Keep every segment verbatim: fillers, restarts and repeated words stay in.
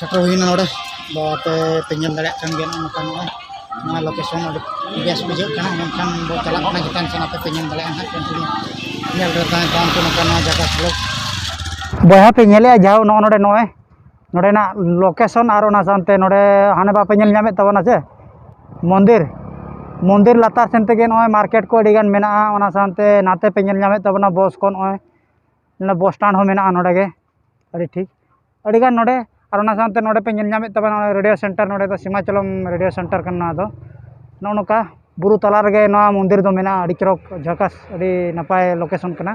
ᱥᱮᱴᱮᱨ ᱦᱩᱭᱱᱟ ᱱᱚᱰᱮ᱾ ᱫᱚ ᱟᱯᱮ ᱯᱮ ᱧᱮᱞ ᱫᱟᱲᱮᱭᱟᱜ ᱠᱟᱱ ᱜᱮᱭᱟ, ᱱᱚᱜᱼᱚ ᱱᱚᱝᱠᱟ ᱱᱚᱜᱼᱚᱭ ᱱᱚᱣᱟ ᱞᱳᱠᱮᱥᱚᱱ ᱟᱹᱰᱤ ᱵᱮᱥ ᱵᱩᱡᱷᱟᱹᱜ ᱠᱟᱱᱟ᱾ ᱢᱮᱱᱠᱷᱟᱱ ᱵᱚ ᱪᱟᱞᱟᱜ ᱠᱟᱱᱟ ᱪᱮᱛᱟᱱ ᱥᱮᱱ, ᱟᱯᱮ ᱯᱮ ᱧᱮᱞ ᱫᱟᱲᱮᱭᱟᱜᱼᱟ ᱦᱟᱸᱜ, ᱠᱚᱱᱴᱤᱱᱤᱭᱩ ᱧᱮᱞ ᱨᱮ ᱛᱟᱦᱮᱸ ᱛᱟᱵᱚᱱ ᱯᱮ ᱱᱚᱝᱠᱟ ᱱᱚᱣᱟ ᱡᱟᱭᱜᱟ ᱥᱩᱞᱚᱠ᱾ ᱵᱚᱭᱦᱟ ᱯᱮ ᱧᱮᱞᱮᱜᱼᱟ ᱡᱟᱦᱟᱸ ᱱᱚᱜᱼᱚ ᱱᱚᱰᱮ ᱱᱚᱜᱼᱚᱭ ᱱᱚᱰᱮᱱᱟᱜ ᱞᱳᱠᱮᱥᱚᱱ ᱟᱨ ᱚᱱᱟ ᱥᱟᱶᱛᱮ ᱱᱚᱰᱮ ᱦᱟᱱᱮ ᱵᱟᱯᱮ ᱧᱮᱞ ᱧᱟᱢᱮᱫ ᱛᱟᱵᱚᱱᱟ ᱪᱮ ᱢᱚᱱᱫᱤᱨ, ᱢᱚᱱᱫᱤᱨ ᱞᱟᱛᱟᱨ ᱥᱮᱱ ᱛᱮᱜᱮ ᱱᱚᱜᱼᱚᱭ ᱢᱟᱨᱠᱮᱴ ᱠᱚ ᱟᱹᱰᱤ ᱜᱟᱱ ᱢᱮᱱᱟᱜᱼᱟ᱾ ᱚᱱᱟ ᱥᱟᱶᱛᱮ ᱱᱟᱛᱮ ᱯᱮ ᱧᱮᱞ ᱧᱟᱢᱮᱫ ᱛᱟᱵᱚᱱᱟ ᱵᱚᱥ ᱠᱚ ᱱᱚᱜᱼᱚᱭ ᱱᱚᱰᱮ ᱵᱚᱥ ᱥᱴᱮᱱᱰ ᱦᱚᱸ ᱢᱮᱱᱟᱜᱼᱟ ᱱᱚᱰᱮ ᱜᱮ᱾ ᱟᱹᱰᱤ ᱴᱷᱤᱠ, ᱟᱹᱰᱤ ᱜᱟᱱ ᱱᱚᱰᱮ᱾ ᱟᱨ ᱚᱱᱟ ᱥᱟᱶᱛᱮ ᱱᱚᱰᱮ ᱯᱮ ᱧᱮᱞ ᱧᱟᱢᱮᱫ ᱛᱟᱵᱚᱱᱟ ᱱᱚᱰᱮ ᱨᱮᱰᱤᱭᱳ ᱥᱮᱱᱴᱟᱨ, ᱱᱚᱰᱮ ᱫᱚ ᱥᱤᱢᱟᱪᱚᱞᱚᱢ ᱨᱮᱰᱤᱭᱳ ᱥᱮᱱᱴᱟᱨ ᱠᱟᱱᱟ ᱱᱚᱣᱟ ᱫᱚ᱾ ᱱᱚᱜᱼᱚ ᱱᱚᱝᱠᱟ ᱵᱩᱨᱩ ᱛᱟᱞᱟ ᱨᱮᱜᱮ ᱱᱚᱣᱟ ᱢᱚᱱᱫᱤᱨ ᱫᱚ ᱢᱮᱱᱟᱜᱼᱟ᱾ ᱟᱹᱰᱤ ᱪᱚᱨᱚᱠ ᱡᱷᱟᱠᱟᱥ, ᱟᱹᱰᱤ ᱱᱟᱯᱟᱭ ᱞᱳᱠᱮᱥᱚᱱ ᱠᱟᱱᱟ᱾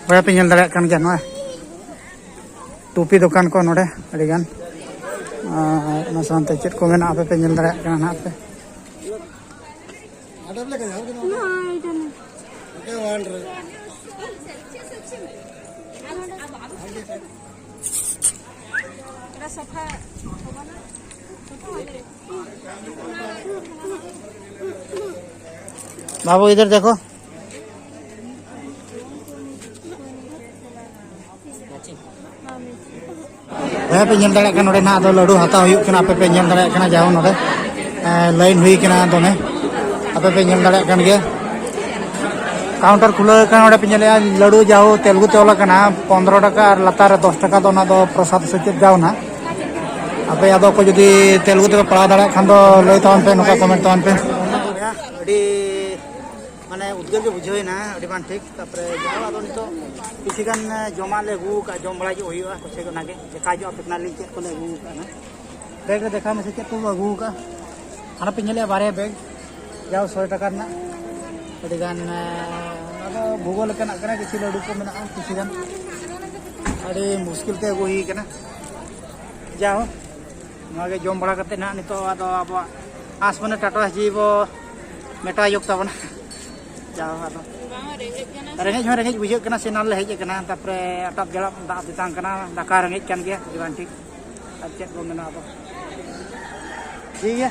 ᱵᱚᱭᱦᱟ ᱯᱮ ᱧᱮᱞ ᱫᱟᱲᱮᱭᱟᱜ ᱠᱟᱱ ᱜᱮᱭᱟ ᱱᱚᱣᱟ ᱴᱩᱯᱤ ᱫᱚᱠᱟᱱ ᱠᱚ ᱱᱚᱰᱮ ᱟᱹᱰᱤ ᱜᱟᱱ᱾ ᱟᱨ ᱚᱱᱟ ᱥᱟᱶᱛᱮ ᱪᱮᱫ ᱠᱚ ᱢᱮᱱᱟᱜᱼᱟ ᱟᱯᱮ ᱯᱮ ᱧᱮᱞ ᱫᱟᱲᱮᱭᱟᱜ ᱠᱟᱱᱟ ᱱᱟᱦᱟᱜ ᱯᱮ᱾ बाबू इधर देखो। ᱦᱮᱸ, ᱯᱮ ᱧᱮᱞ ᱫᱟᱲᱮᱭᱟᱜ ᱠᱟᱱᱟ, ᱱᱚᱰᱮ ᱱᱟᱦᱟᱜ ᱫᱚ ᱞᱟᱹᱰᱩ ᱦᱟᱛᱟᱣ ᱦᱩᱭᱩᱜ ᱠᱟᱱᱟ᱾ ᱟᱯᱮ ᱯᱮ ᱧᱮᱞ ᱫᱟᱲᱮᱭᱟᱜ ᱠᱟᱱᱟ, ᱡᱟᱦᱟᱸ ᱱᱚᱰᱮ, ᱮ, ᱞᱟᱭᱤᱱ ᱦᱩᱭ ᱠᱟᱱᱟ ᱫᱚᱢᱮ᱾ ᱟᱯᱮ ᱯᱮ ᱧᱮᱞ ᱫᱟᱲᱮᱭᱟᱜ ᱠᱟᱱ ᱜᱮᱭᱟ, ᱠᱟᱣᱩᱱᱴᱟᱨ ᱠᱷᱩᱞᱟᱹᱣ ᱠᱟᱱᱟ᱾ ᱱᱚᱰᱮ ᱯᱮ ᱧᱮᱞᱮᱜᱼᱟ, ᱞᱟᱹᱰᱩ ᱡᱟᱦᱳ ᱛᱮᱞᱮᱜᱩ ᱛᱮ ᱚᱞ ᱟᱠᱟᱱᱟ, ᱯᱚᱱᱫᱽᱨᱚ ᱴᱟᱠᱟ ᱟᱨ ᱞᱟᱛᱟᱨ ᱨᱮ ᱫᱚᱥ ᱴᱟᱠᱟ ᱫᱚ ᱚᱱᱟ ᱫᱚ ᱯᱨᱚᱥᱟᱫ ᱥᱮ ᱪᱮᱫ ᱡᱟᱣ ᱱᱟᱦᱟᱜ᱾ ᱟᱯᱮ ᱟᱫᱚ ᱠᱚ ᱡᱩᱫᱤ ᱛᱮᱞᱮᱜᱩ ᱛᱮᱯᱮ ᱯᱟᱲᱦᱟᱣ ᱫᱟᱲᱮᱭᱟᱜ ᱠᱷᱟᱱ ᱫᱚ ᱞᱟᱹᱭ ᱛᱟᱵᱚᱱ ᱯᱮ ᱱᱚᱝᱠᱟ, ᱠᱚᱢᱮᱱᱴ ᱛᱟᱵᱚᱱ ᱯᱮ᱾ ᱟᱹᱰᱤ ᱢᱟᱱᱮ ᱩᱫᱽᱜᱟᱹᱨ ᱜᱮ ᱵᱩᱡᱷᱟᱹᱣ ᱮᱱᱟ, ᱟᱹᱰᱤ ᱵᱟᱝ ᱴᱷᱤᱠ᱾ ᱛᱟᱯᱚᱨᱮ ᱡᱟᱦᱳ, ᱟᱫᱚ ᱱᱤᱛᱚᱜ ᱠᱤᱪᱷᱩ ᱜᱟᱱ ᱡᱚᱢᱟᱜ ᱞᱮ ᱟᱹᱜᱩ ᱟᱠᱟᱫᱼᱟ, ᱡᱚᱢ ᱵᱟᱲᱟ ᱧᱚᱜ ᱦᱩᱭᱩᱜᱼᱟ᱾ ᱠᱚᱥᱮ ᱚᱱᱟᱜᱮ ᱫᱮᱠᱷᱟᱣ ᱧᱚᱜ ᱟᱯᱮ ᱠᱟᱱᱟᱞᱤᱧ ᱪᱮᱫ ᱠᱚᱞᱮ ᱟᱹᱜᱩ ᱟᱠᱟᱫᱼᱟ ᱱᱟᱜ᱾ ᱵᱮᱜᱽ ᱨᱮ ᱫᱮᱠᱷᱟᱣ ᱢᱮᱥᱮ ᱪᱮᱫ ᱠᱚ ᱟᱹᱜᱩ ᱟᱠᱟᱫᱼᱟ᱾ ᱦᱟᱱᱟ ᱯᱮ ᱧᱮᱞᱮᱜᱼᱟ ᱵᱟᱨᱭᱟ ᱵᱮᱜᱽ, ᱡᱟᱣ ᱥᱚᱭ ᱴᱟᱠᱟ ᱨᱮᱱᱟᱜ᱾ ᱟᱹᱰᱤ ᱜᱟᱱ, ᱮᱸ, ᱚᱱᱟ ᱫᱚ ᱵᱷᱩᱜᱳ ᱞᱮᱠᱟᱱᱟᱜ ᱠᱟᱱᱟ, ᱠᱤᱪᱷᱩ ᱞᱟᱹᱰᱩ ᱠᱚ ᱢᱮᱱᱟᱜᱼᱟ, ᱠᱤᱪᱷᱩ ᱜᱟᱱ ᱟᱹᱰᱤ ᱢᱩᱥᱠᱤᱞ ᱛᱮ ᱟᱹᱜᱩ ᱦᱩᱭ ᱠᱟᱱᱟ᱾ ᱡᱟᱭᱦᱳᱠ, ᱱᱚᱣᱟ ᱜᱮ ᱡᱚᱢ ᱵᱟᱲᱟ ᱠᱟᱛᱮ ᱱᱟᱦᱟᱜ ᱱᱤᱛᱚᱜ ᱟᱫᱚ ᱟᱵᱚᱣᱟᱜ ᱟᱸᱥ ᱢᱟᱱᱮ ᱴᱟᱴᱣᱟ ᱡᱤᱣᱤ ᱵᱚ ᱢᱮᱴᱟᱣ ᱧᱚᱜ ᱛᱟᱵᱚᱱᱟ᱾ ᱡᱟᱭᱦᱳᱠ, ᱟᱫᱚ ᱨᱮᱸᱜᱮᱡ ᱦᱚᱸ ᱨᱮᱸᱜᱮᱡ ᱵᱩᱡᱷᱟᱹᱜ ᱠᱟᱱᱟ, ᱥᱮ ᱮᱱᱟᱱ ᱞᱮ ᱦᱮᱡ ᱟᱠᱟᱱᱟ, ᱛᱟᱯᱚᱨᱮ ᱟᱴᱟᱯ ᱡᱟᱲᱟᱯ ᱫᱟᱜ ᱛᱮᱛᱟᱝ ᱠᱟᱱᱟ, ᱫᱟᱠᱟ ᱨᱮᱸᱜᱮᱡ ᱠᱟᱱ ᱜᱮᱭᱟ, ᱟᱹᱰᱤ ᱵᱟᱝ ᱴᱷᱤᱠ᱾ ᱟᱨ ᱪᱮᱫ ᱵᱚ ᱢᱮᱱᱟ ᱟᱫᱚ, ᱴᱷᱤᱠ ᱜᱮᱭᱟ᱾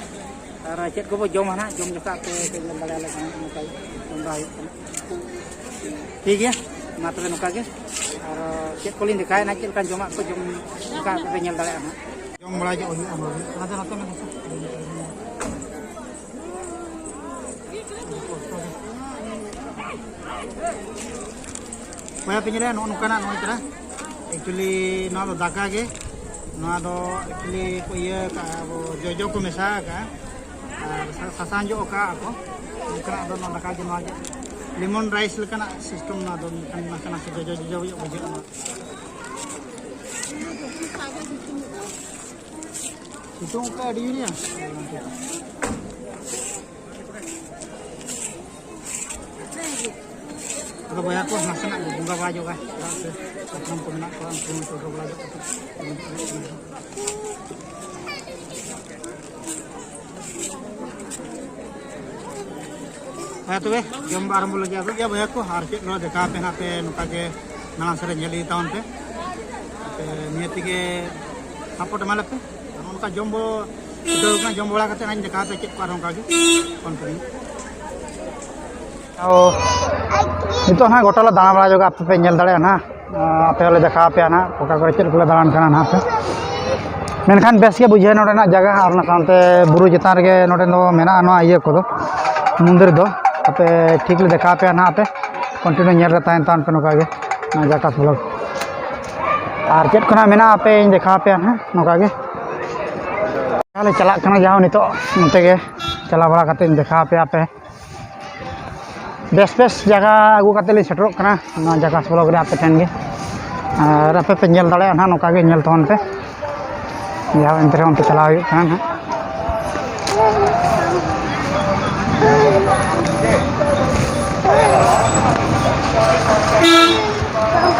ᱟᱨ ᱪᱮᱫ ᱠᱚᱵᱚ ᱡᱚᱢᱟ ᱱᱟᱦᱟᱜ, ᱡᱚᱢ ᱡᱚᱠᱷᱟᱜ ᱯᱮ ᱯᱮ ᱧᱮᱞ ᱫᱟᱲᱮᱭᱟᱞᱮ ᱠᱟᱱᱟ, ᱱᱚᱝᱠᱟ ᱡᱚᱢ ᱵᱟᱲᱟ ᱦᱩᱭᱩᱜ ᱠᱟᱱᱟ᱾ ᱴᱷᱤᱠ ᱜᱮᱭᱟ, ᱢᱟ ᱛᱚᱵᱮ ᱱᱚᱝᱠᱟ ᱜᱮ᱾ ᱟᱨ ᱪᱮᱫ ᱠᱚᱞᱤᱧ ᱫᱮᱠᱷᱟᱣᱮᱫ ᱱᱟᱦᱟᱜ, ᱪᱮᱫ ᱞᱮᱠᱟᱱ ᱡᱚᱢᱟᱜ ᱠᱚ ᱡᱚᱢ ᱡᱚᱠᱷᱟᱜ ᱯᱮ ᱧᱮᱞ ᱫᱟᱲᱮᱭᱟᱜᱼᱟ ᱱᱟᱦᱟᱜ᱾ ᱡᱚᱢ ᱵᱟᱲᱟ ᱧᱚᱜ ᱦᱩᱭᱩᱜᱼᱟ ᱱᱚᱰᱮ᱾ ᱟᱫᱚ ᱱᱚᱛᱮ ᱢᱟ ᱦᱮᱸᱥᱮ᱾ ᱵᱚᱭᱦᱟ ᱯᱮ ᱧᱮᱞᱟ, ᱱᱚᱜᱼᱚ ᱱᱚᱝᱠᱟᱱᱟᱜ ᱱᱚᱜᱼᱚᱭ ᱛᱚᱨᱟ᱾ Actually ᱱᱚᱣᱟ ᱫᱚ ᱫᱟᱠᱟ ᱜᱮ᱾ ᱱᱚᱣᱟ ᱫᱚ actually ᱠᱚ ᱤᱭᱟᱹ ᱠᱟᱜᱼᱟ, ᱟᱵᱚ ᱡᱚᱡᱚ ᱠᱚ ᱢᱮᱥᱟ ᱟᱠᱟᱜᱼᱟ᱾ ᱟᱨ ᱥᱟ-, ᱥᱟᱥᱟᱝ ᱡᱚᱜ ᱟᱠᱟᱜᱼᱟ ᱠᱚ᱾ ᱱᱚᱝᱠᱟᱱᱟᱜ ᱫᱚ ᱱᱚᱣᱟ ᱫᱟᱠᱟ ᱜᱮ, ᱱᱚᱣᱟ ᱜᱮ ᱞᱮᱢᱚᱱ ᱨᱟᱭᱤᱥ ᱞᱮᱠᱟᱱᱟᱜ ᱥᱤᱥᱴᱮᱢ ᱱᱚᱣᱟ ᱫᱚ᱾ ᱢᱮᱱᱠᱷᱟᱱ ᱱᱟᱥᱮ ᱱᱟᱥᱮ ᱡᱚᱡᱚ ᱡᱚᱡᱚ ᱧᱚᱜ ᱵᱩᱡᱷᱟᱹᱜᱼᱟ ᱱᱚᱣᱟ᱾ ᱥᱤᱛᱩᱝ ᱠᱟᱜ ᱟᱹᱰᱤ ᱡᱳᱨ ᱭᱟ᱾ ᱟᱫᱚ ᱵᱚᱭᱦᱟ ᱠᱚ ᱱᱟᱥᱮᱱᱟᱜ ᱵᱚᱸᱜᱟ ᱵᱟᱲᱟ ᱧᱚᱜᱟ, ᱪᱮᱫᱟᱜ ᱥᱮ ᱦᱟᱯᱲᱟᱢ ᱠᱚ ᱢᱮᱱᱟᱜ ᱠᱚᱣᱟ, ᱩᱱᱠᱩ ᱦᱚᱸ ᱪᱚᱰᱚᱨ ᱵᱟᱲᱟ ᱧᱚᱜ ᱠᱟᱛᱮ᱾ ᱦᱮᱸ, ᱛᱚᱵᱮ ᱡᱚᱢ ᱵᱚ ᱟᱨᱟᱢᱵᱚ ᱞᱮᱜᱮ᱾ ᱟᱫᱚ ᱜᱮ ᱵᱚᱭᱦᱟ ᱠᱚ, ᱟᱨ ᱪᱮᱫ ᱱᱚᱣᱟ ᱫᱮᱠᱷᱟᱣ ᱟᱯᱮ ᱱᱟᱜ ᱯᱮ ᱱᱚᱝᱠᱟ ᱜᱮ ᱢᱟᱲᱟᱝ ᱥᱮᱫ ᱨᱮ ᱧᱮᱞ ᱤᱫᱤ ᱛᱟᱵᱚᱱ ᱯᱮ᱾ ᱟᱯᱮ ᱱᱤᱭᱟᱹ ᱛᱮᱜᱮ support ᱮᱢᱟ ᱞᱮᱯᱮ᱾ ᱟᱨ ᱱᱚᱜᱼᱚ ᱱᱚᱝᱠᱟ ᱡᱚᱢ ᱵᱚ ᱪᱷᱩᱴᱟᱹᱣ ᱠᱟᱱᱟ, ᱡᱚᱢ ᱵᱟᱲᱟ ᱠᱟᱛᱮ ᱦᱟᱸᱜ ᱤᱧ ᱫᱮᱠᱷᱟᱣ ᱟᱯᱮ ᱪᱮᱫ ᱠᱚ ᱟᱨᱦᱚᱸ ᱚᱱᱠᱟ ᱜᱮ᱾ ᱚ, ᱱᱤᱛᱚᱜ ᱦᱟᱸᱜ ᱜᱚᱴᱟ ᱞᱮ ᱫᱟᱬᱟ ᱵᱟᱲᱟ ᱧᱚᱜᱟ, ᱟᱯᱮ ᱯᱮ ᱧᱮᱞ ᱫᱟᱲᱮᱭᱟᱜᱼᱟ ᱱᱟᱦᱟᱜ᱾ ᱟᱯᱮ ᱦᱚᱸᱞᱮ ᱫᱮᱠᱷᱟᱣ ᱟᱯᱮᱭᱟ ᱱᱟᱦᱟᱜ, ᱚᱠᱟ ᱠᱚᱨᱮ ᱪᱮᱫ ᱠᱚᱞᱮ ᱫᱟᱬᱟᱱ ᱠᱟᱱᱟ ᱱᱟᱦᱟᱜ ᱯᱮ᱾ ᱢᱮᱱᱠᱷᱟᱱ ᱵᱮᱥ ᱜᱮ ᱵᱩᱡᱷᱟᱹᱜᱼᱟ ᱱᱚᱰᱮᱱᱟᱜ ᱡᱟᱭᱜᱟ, ᱟᱨ ᱚᱱᱟ ᱥᱟᱶᱛᱮ ᱵᱩᱨᱩ ᱪᱮᱛᱟᱱ ᱨᱮᱜᱮ ᱱᱚᱰᱮ ᱫᱚ ᱢᱮᱱᱟᱜᱼᱟ ᱱᱚᱣᱟ ᱤᱭᱟᱹ ᱠᱚᱫᱚ, ᱢᱚᱱᱫᱤᱨ ᱫᱚ᱾ ᱟᱯᱮ ᱴᱷᱤᱠ ᱞᱮ ᱫᱮᱠᱷᱟᱣ ᱟᱯᱮᱭᱟ ᱱᱟᱦᱟᱜ, ᱟᱯᱮ continue ᱧᱮᱞ ᱨᱮ ᱛᱟᱦᱮᱱ ᱛᱟᱵᱚᱱ ᱯᱮ ᱱᱚᱝᱠᱟ ᱜᱮ, ᱱᱚᱣᱟ ᱡᱟᱠᱟᱥ vlog᱾ ᱟᱨ ᱪᱮᱫ ᱠᱚ ᱱᱟᱦᱟᱜ ᱢᱮᱱᱟᱜᱼᱟ ᱟᱯᱮᱧ ᱫᱮᱠᱷᱟᱣ ᱟᱯᱮᱭᱟ ᱱᱟᱦᱟᱜ ᱱᱚᱝᱠᱟ ᱜᱮ᱾ ᱛᱟᱦᱚᱞᱮ ᱪᱟᱞᱟᱜ ᱠᱟᱱᱟ ᱡᱟᱦᱟᱸ ᱱᱤᱛᱚᱜ, ᱚᱱᱛᱮ ᱜᱮ ᱪᱟᱞᱟᱣ ᱵᱟᱲᱟ ᱠᱟᱛᱮᱧ ᱫᱮᱠᱷᱟᱣ ᱟᱯᱮᱭᱟ ᱟᱯᱮ᱾ ᱵᱮᱥ ᱵᱮᱥ ᱡᱟᱭᱜᱟ ᱟᱹᱜᱩ ᱠᱟᱛᱮ ᱞᱤᱧ ᱥᱮᱴᱮᱨᱚᱜ ᱠᱟᱱᱟ ᱱᱚᱣᱟ ᱡᱟᱠᱟᱥ vlog ᱨᱮ ᱟᱯᱮ ᱴᱷᱮᱱ ᱜᱮ᱾ ᱟᱨ ᱟᱯᱮ ᱯᱮ ᱧᱮᱞ ᱫᱟᱲᱮᱭᱟᱜᱼᱟ ᱱᱟᱦᱟᱜ, ᱱᱚᱝᱠᱟ ᱜᱮ ᱧᱮᱞ ᱛᱟᱵᱚᱱ ᱯᱮ᱾ ᱡᱟᱦᱟᱸ ᱮᱱᱛᱮ ᱨᱮᱦᱚᱸ ᱚᱱᱛᱮ ᱪᱟᱞᱟᱣ ᱦᱩᱭᱩᱜ ᱠᱟᱱᱟ ᱱᱟᱦᱟᱜ᱾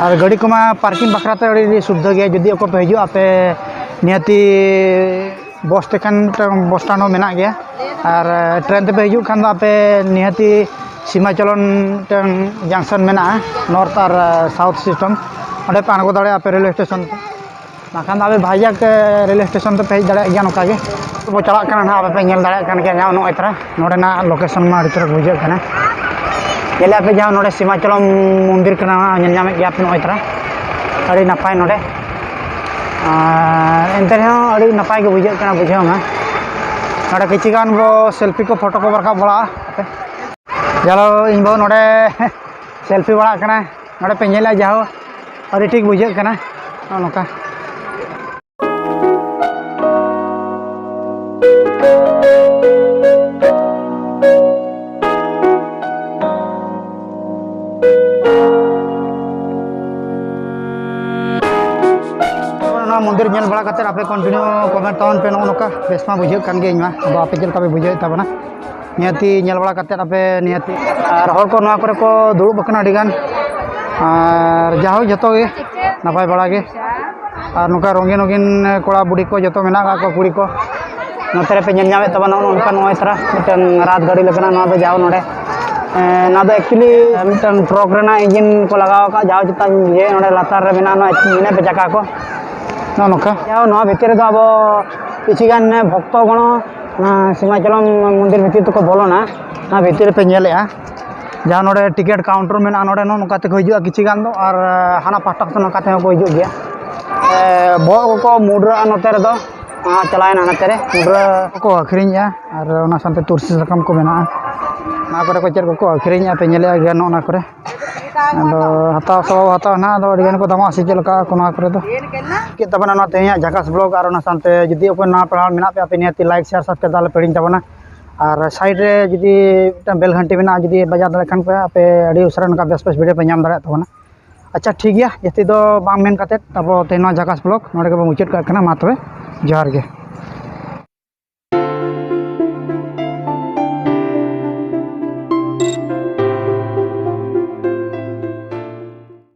ᱟᱨ ᱜᱟᱹᱰᱤ ᱠᱚᱢᱟ parking ᱵᱟᱠᱷᱨᱟ ᱛᱮ ᱟᱹᱰᱤ, ᱟᱹᱰᱤ ᱥᱩᱵᱤᱫᱷᱟ ᱜᱮᱭᱟ᱾ ᱡᱩᱫᱤ ᱚᱠᱚᱭ ᱯᱮ ᱦᱤᱡᱩᱜᱼᱟ ᱟᱯᱮ, ᱱᱤᱦᱟᱹᱛᱤ ᱵᱚᱥ ᱛᱮᱠᱷᱟᱱ ᱢᱤᱫᱴᱟᱝ ᱵᱚᱥ ᱥᱴᱮᱱᱰ ᱦᱚᱸ ᱢᱮᱱᱟᱜ ᱜᱮᱭᱟ᱾ ᱟᱨ ᱴᱨᱮᱱ ᱛᱮᱯᱮ ᱦᱤᱡᱩᱜ ᱠᱷᱟᱱ ᱫᱚ ᱟᱯᱮ ᱱᱤᱦᱟᱹᱛᱤ ᱥᱤᱢᱟᱪᱚᱞᱚᱱ ᱢᱤᱫᱴᱟᱝ ᱡᱟᱝᱥᱚᱱ ᱢᱮᱱᱟᱜᱼᱟ, ᱱᱚᱨᱛᱷ ᱟᱨ ᱥᱟᱣᱩᱛᱷ ᱥᱤᱥᱴᱮᱢ᱾ ᱚᱸᱰᱮ ᱯᱮ ᱟᱬᱜᱚ ᱫᱟᱲᱮᱭᱟᱜᱼᱟ ᱟᱯᱮ ᱨᱮᱞᱣᱮ ᱥᱴᱮᱥᱚᱱ ᱛᱮ᱾ ᱵᱟᱝᱠᱷᱟᱱ ᱫᱚ ᱟᱯᱮ ᱵᱷᱟᱭᱡᱟᱠ ᱨᱮᱞᱣᱮ ᱥᱴᱮᱥᱚᱱ ᱛᱮᱯᱮ ᱦᱮᱡ ᱫᱟᱲᱮᱭᱟᱜ ᱜᱮᱭᱟ ᱱᱚᱝᱠᱟ ᱜᱮ᱾ ᱵᱚ ᱪᱟᱞᱟᱜ ᱠᱟᱱᱟ ᱱᱟᱦᱟᱜ, ᱟᱯᱮ ᱯᱮ ᱧᱮᱞ ᱫᱟᱲᱮᱭᱟᱜ ᱠᱟᱱ ᱜᱮᱭᱟ ᱱᱚᱜᱼᱚᱭ ᱛᱟᱨᱟ᱾ ᱱᱚᱰᱮᱱᱟᱜ ᱞᱳᱠᱮᱥᱚᱱ ᱢᱟ ᱟᱹᱰᱤ ᱪᱚᱨᱚᱠ ᱵᱩᱡᱷᱟᱹᱜ ᱠᱟᱱᱟ᱾ ᱧᱮᱞᱮᱫ ᱟᱯᱮ ᱡᱟᱦᱟᱸ ᱱᱚᱰᱮ ᱥᱤᱢᱟᱪᱚᱞᱚᱢ ᱢᱚᱱᱫᱤᱨ ᱠᱟᱱᱟ, ᱧᱮᱞ ᱧᱟᱢᱮᱫ ᱜᱮᱭᱟ ᱯᱮ ᱱᱚᱜᱼᱚᱭ ᱛᱟᱨᱟ᱾ ᱟᱹᱰᱤ ᱱᱟᱯᱟᱭ ᱱᱚᱰᱮ᱾ ᱟᱨ ᱮᱱᱛᱮ ᱨᱮᱦᱚᱸ ᱟᱹᱰᱤ ᱱᱟᱯᱟᱭ ᱜᱮ ᱵᱩᱡᱷᱟᱹᱜ ᱠᱟᱱᱟ ᱵᱩᱡᱷᱟᱹᱣ ᱢᱟ᱾ ᱱᱚᱰᱮ ᱠᱤᱪᱷᱩ ᱜᱟᱱ ᱵᱚ ᱥᱮᱞᱯᱷᱤ ᱠᱚ, ᱯᱷᱳᱴᱳ ᱠᱚ ᱨᱟᱠᱟᱵ ᱵᱟᱲᱟᱜᱼᱟ᱾ ᱪᱚᱞᱚ, ᱤᱧ ᱵᱟᱹᱦᱩ ᱱᱚᱰᱮ ᱥᱮᱞᱯᱷᱤ ᱵᱟᱲᱟᱜ ᱠᱟᱱᱟ᱾ ᱱᱚᱰᱮ ᱯᱮ ᱧᱮᱞᱟ ᱡᱟᱦᱳ, ᱟᱹᱰᱤ ᱴᱷᱤᱠ ᱵᱩᱡᱷᱟᱹᱜ ᱠᱟᱱᱟ᱾ ᱱᱚᱜᱼᱚ ᱱᱚᱝᱠᱟ᱾ ᱱᱚᱣᱟ ᱢᱚᱱᱫᱤᱨ ᱧᱮᱞ ᱵᱟᱲᱟ ᱠᱟᱛᱮ ᱟᱯᱮ continue comment ᱛᱟᱵᱚᱱ ᱯᱮ᱾ ᱱᱚᱜᱼᱚ ᱱᱚᱝᱠᱟ ᱵᱮᱥ ᱢᱟ ᱵᱩᱡᱷᱟᱹᱜ ᱠᱟᱱ ᱜᱮ, ᱤᱧ ᱢᱟ᱾ ᱟᱫᱚ ᱟᱯᱮ ᱪᱮᱫ ᱞᱮᱠᱟ ᱯᱮ ᱵᱩᱡᱷᱟᱹᱣᱮᱫ ᱛᱟᱵᱚᱱᱟ? ᱱᱤᱦᱟᱹᱛᱤ ᱧᱮᱞ ᱵᱟᱲᱟ ᱠᱟᱛᱮ ᱟᱯᱮ ᱱᱤᱦᱟᱹᱛᱤ᱾ ᱟᱨ ᱦᱚᱲ ᱠᱚ ᱱᱚᱣᱟ ᱠᱚᱨᱮ ᱠᱚ ᱫᱩᱲᱩᱵ ᱟᱠᱟᱱᱟ ᱟᱹᱰᱤ ᱜᱟᱱ᱾ ᱟᱨ ᱡᱟᱦᱳᱠ, ᱡᱚᱛᱚ ᱜᱮ ᱱᱟᱯᱟᱭ ᱵᱟᱲᱟ ᱜᱮ᱾ ᱟᱨ ᱱᱚᱝᱠᱟ ᱨᱚᱸᱜᱤᱱ ᱨᱚᱸᱜᱤᱱ ᱠᱚᱲᱟ ᱵᱩᱰᱷᱤ ᱠᱚ ᱡᱚᱛᱚ ᱢᱮᱱᱟᱜ ᱟᱠᱟᱫ ᱠᱚᱣᱟ, ᱠᱩᱲᱤ ᱠᱚ᱾ ᱱᱚᱛᱮ ᱨᱮᱯᱮ ᱧᱮᱞ ᱧᱟᱢᱮᱫ ᱛᱟᱵᱚᱱᱟ ᱱᱚᱜᱼᱚ ᱱᱚᱝᱠᱟ, ᱱᱚᱜᱼᱚᱭ ᱛᱟᱨᱟ ᱢᱤᱫᱴᱟᱝ ᱨᱟᱛ ᱜᱟᱹᱰᱤ ᱞᱮᱠᱟᱱᱟᱜ ᱱᱚᱣᱟ ᱫᱚ ᱡᱟᱦᱳ ᱱᱚᱰᱮ᱾ ᱮᱸ, ᱱᱚᱣᱟ ᱫᱚ actually ᱢᱤᱫᱴᱟᱝ ᱴᱨᱟᱠ ᱨᱮᱱᱟᱜ ᱤᱧᱡᱤᱱ ᱠᱚ ᱞᱟᱜᱟᱣ ᱟᱠᱟᱫ, ᱡᱟᱦᱳ ᱪᱮᱛᱟᱱ ᱤᱭᱟᱹ ᱱᱚᱰᱮ ᱞᱟᱛᱟᱨ ᱨᱮ ᱢᱮᱱᱟᱜᱼᱟ ᱱᱚᱣᱟ ᱤᱱᱟᱹ ᱯᱮ ᱪᱟᱠᱟ ᱠᱚ᱾ ᱱᱚᱜᱼᱚ ᱱᱚᱝᱠᱟ᱾ ᱡᱟᱦᱳ, ᱱᱚᱣᱟ ᱵᱷᱤᱛᱤᱨ ᱨᱮᱫᱚ ᱟᱵᱚ ᱠᱤᱪᱷᱩ ᱜᱟᱱ ᱵᱷᱚᱠᱛᱚ ᱜᱚᱬᱚ ᱚᱱᱟ ᱥᱤᱢᱟᱪᱚᱞᱚᱢ ᱢᱚᱱᱫᱤᱨ ᱵᱷᱤᱛᱤᱨ ᱛᱮᱠᱚ ᱵᱚᱞᱚᱱᱟ᱾ ᱚᱱᱟ ᱵᱷᱤᱛᱤᱨ ᱨᱮᱯᱮ ᱧᱮᱞᱮᱫᱼᱟ᱾ ᱡᱟᱦᱟᱸ ᱱᱚᱰᱮ ᱴᱤᱠᱤᱴ ᱠᱟᱣᱩᱱᱴᱟᱨ ᱢᱮᱱᱟᱜᱼᱟ, ᱱᱚᱰᱮ ᱱᱚᱜᱼᱚ ᱱᱚᱝᱠᱟ ᱛᱮᱠᱚ ᱦᱤᱡᱩᱜᱼᱟ ᱠᱤᱪᱷᱩ ᱜᱟᱱ ᱫᱚ, ᱟᱨ ᱦᱟᱱᱟ ᱯᱟᱦᱴᱟ ᱥᱮᱫ ᱱᱚᱝᱠᱟ ᱛᱮᱦᱚᱸ ᱠᱚ ᱦᱤᱡᱩᱜ ᱜᱮᱭᱟ᱾ ᱮ, ᱵᱚᱦᱚᱜ ᱠᱚᱠᱚ ᱢᱩᱰᱨᱟᱹᱜᱼᱟ ᱱᱚᱛᱮ ᱨᱮᱫᱚ᱾ ᱟᱨ ᱪᱟᱞᱟᱣᱮᱱᱟ ᱱᱚᱛᱮ ᱨᱮ ᱢᱩᱰᱨᱟᱹ ᱠᱚᱠᱚ ᱟᱹᱠᱷᱨᱤᱧᱮᱜᱼᱟ, ᱟᱨ ᱚᱱᱟ ᱥᱟᱶᱛᱮ ᱛᱩᱨᱥᱤ ᱥᱟᱠᱟᱢ ᱠᱚ ᱢᱮᱱᱟᱜᱼᱟ᱾ ᱱᱚᱣᱟ ᱠᱚᱨᱮ ᱠᱚ ᱪᱮᱫ ᱠᱚᱠᱚ ᱟᱹᱠᱷᱨᱤᱧᱮᱜᱼᱟ ᱯᱮ ᱧᱮᱞᱮᱜᱼᱟ ᱜᱮᱭᱟ ᱱᱚᱜᱼᱚ ᱱᱚᱣᱟ ᱠᱚᱨᱮ᱾ ᱟᱫᱚ ᱦᱟᱛᱟᱣ ᱥᱚᱵ ᱦᱟᱛᱟᱣ ᱱᱟᱦᱟᱜ, ᱟᱫᱚ ᱟᱹᱰᱤ ᱜᱟᱱ ᱠᱚ ᱫᱟᱢᱟ ᱥᱮ ᱪᱮᱫ ᱞᱮᱠᱟ ᱠᱚ ᱱᱚᱣᱟ ᱠᱚᱨᱮ ᱫᱚ᱾ ᱪᱮᱫ ᱛᱟᱵᱚᱱᱟ ᱱᱚᱣᱟ ᱛᱮᱦᱮᱧᱟᱜ ᱡᱷᱟᱠᱟᱥ ᱵᱞᱚᱜ, ᱟᱨ ᱚᱱᱟ ᱥᱟᱶᱛᱮ ᱡᱩᱫᱤ ᱚᱠᱚᱭ ᱱᱟᱣᱟ ᱯᱮᱲᱟ ᱦᱚᱲ ᱢᱮᱱᱟᱜ ᱯᱮᱭᱟ, ᱟᱯᱮ ᱱᱤᱦᱟᱹᱛᱤ ᱞᱟᱭᱤᱠ, ᱥᱮᱭᱟᱨ, ᱥᱟᱵᱥᱠᱨᱟᱭᱤᱵ ᱫᱚ ᱟᱞᱚ ᱯᱮ ᱦᱤᱲᱤᱧ ᱛᱟᱵᱚᱱᱟ᱾ ᱟᱨ ᱥᱟᱭᱤᱰ ᱨᱮ ᱡᱩᱫᱤ ᱢᱤᱫᱴᱟᱝ ᱵᱮᱞ ᱜᱷᱟᱱᱴᱤ ᱢᱮᱱᱟᱜᱼᱟ, ᱡᱩᱫᱤ ᱵᱟᱡᱟᱣ ᱫᱟᱲᱮᱭᱟᱜ ᱠᱷᱟᱱ ᱯᱮ, ᱟᱯᱮ ᱟᱹᱰᱤ ᱩᱥᱟᱹᱨᱟ ᱱᱚᱝᱠᱟ ᱵᱮᱥ ᱵᱮᱥ ᱵᱷᱤᱰᱤᱭᱳ ᱯᱮ ᱧᱟᱢ ᱫᱟᱲᱮᱭᱟᱜ ᱛᱟᱵᱚᱱᱟ᱾ ᱟᱪᱪᱷᱟ, ᱴᱷᱤᱠ ᱜᱮᱭᱟ, ᱡᱟᱹᱥᱛᱤ ᱫᱚ ᱵᱟᱝ ᱢᱮᱱ ᱠᱟᱛᱮᱫ ᱟᱵᱚ ᱛᱮᱦᱮᱧ ᱱᱚᱣᱟ ᱡᱷᱟᱠᱟᱥ ᱵᱞᱚᱜ ᱱᱚᱰᱮ ᱜᱮᱵᱚᱱ ᱢᱩᱪᱟᱹᱫ ᱠᱟᱜ ᱠᱟᱱᱟ᱾ ᱢᱟ ᱛᱚᱵᱮ, ᱡᱚᱦᱟᱨ ᱜᱮ᱾